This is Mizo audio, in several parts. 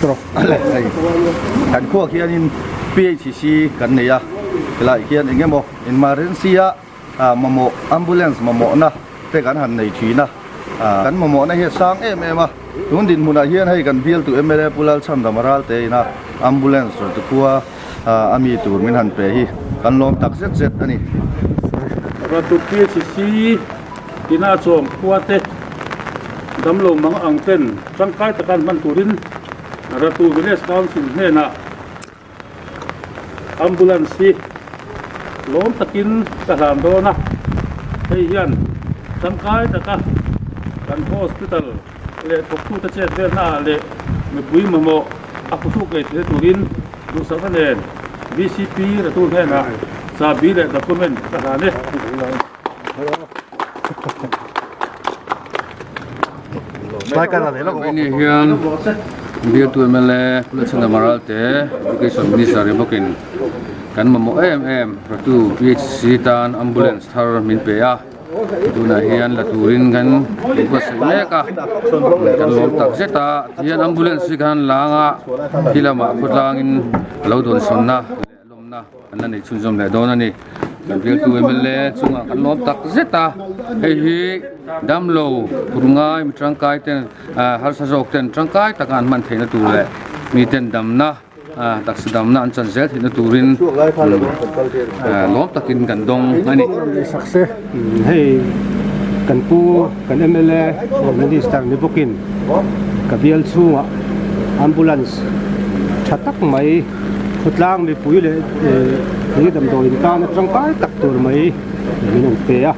Hei kan khuak hianin PHC kan nei a, helaiah hian eng emaw emergency a mamawh ambulance mamawhna te kan han nei thin a, kan mamawhna hi a sang em em a, tun dinhmunah hian hei kan bialtu mla Pu Lalchhandama Ralte ina ambulance rawn ti khua a mi tur min han pe hi kan lawm tak zet zet a ni. Ratu PHC ina chawm khua te damlo mang ang ten tangkai taka an hman turin Ratu Village Council hnenah Ambulance hi lawm takin ka hlan dawn a, hei hian tangkai taka kan hospital leh thawktute chet velna ah leh mipui mamawh a phuhruk ngei theihna turin duhsakna nen BCP Ratu hnenah chahbi leh document ka hlan e. Ni hian bialtu mla Pulachhandra Maralte Education Minister ni bawkin kan mamawh em em Ratu PHC tan ambulance thar min pe a tunah hian la turin kan inbuatsaih mek a kan lawm tak zet a tihian ambulance hi khan lang a khi lamah khawtlangin a lo dawnsawnna leh lawmna an la nei chhunzawm leh dawn a ni kan bialtu mla chungah kan lawm tak zet a hei hi damlo phur ngai mi tangkai ten ah harsa zawk ten tangkai taka an hman theihna tur leh miten damna ah taksa damna an chan zel theihna turin ah lawm takin kan dawng a ni. Hei kan pu kan mla minister ni bawkin ka bial chhungah ambulance tha tak mai Khawtlang mipui leh thei damdawiin tan a tangkai tak tur mai min rawn pe a,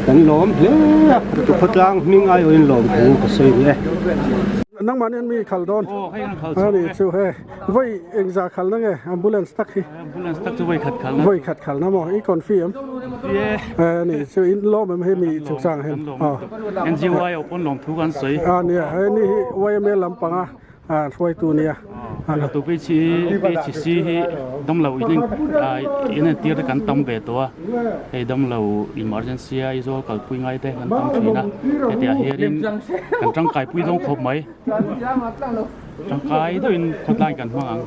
kan lawm hle a, tu khawtlang hming aiawhin lawm thu ka sawi ni e. Nangmah nen mi khal dawn a ni chu he vawi engzah khal na nge ambulance tak hi ambulance tak chu vawi khat khal na vawi khat khal na maw i confi em e ni chu in lawm em hemi chungchang hian NGO ai pawn lawm thu kan sawi a nia he ni hi YMA lampanga A hruaitu nia. Tu PHC hi damlo in entir te kan tam ve tawh a, hei damlo emergency a Aizawl kalpui ngai te kan tam thin a, hetiah hianin kan tangkaipui dawn khawp mai, tangkai deuhin khawtlai kan hmang ang.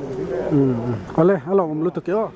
Awle, a lo awm lutuk e aw.